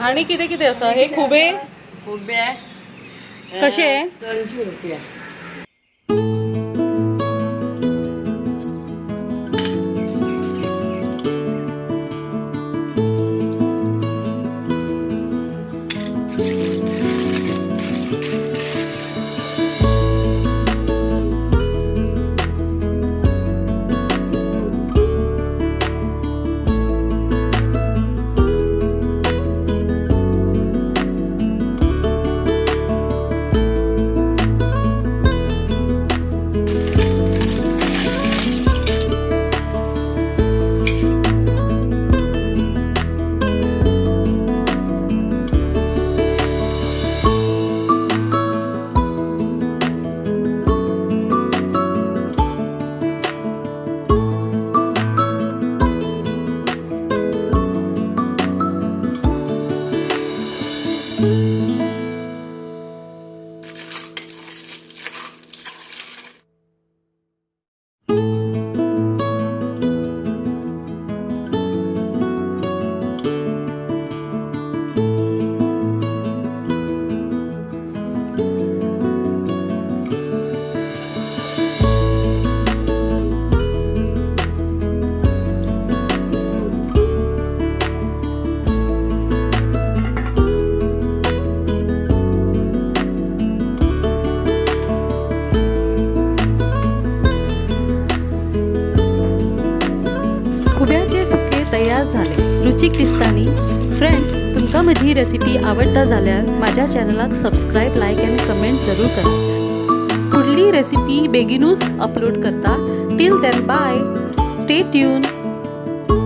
आणि कितें कितें आसा हे खुबे? खुबे. कशे? 200 रुपया. खुब्याचे सुके तयार झाले. रुचीक दिसता न्ही? फ्रेंड्स, तुमकां म्हजी ही रेसिपी आवडटा जाल्यार म्हाज्या चॅनलाक सबस्क्रायब, लायक आनी कमेंट जरूर करात. फुडली रेसिपी बेगीनूच अपलोड करता. Till then, bye, stay tune.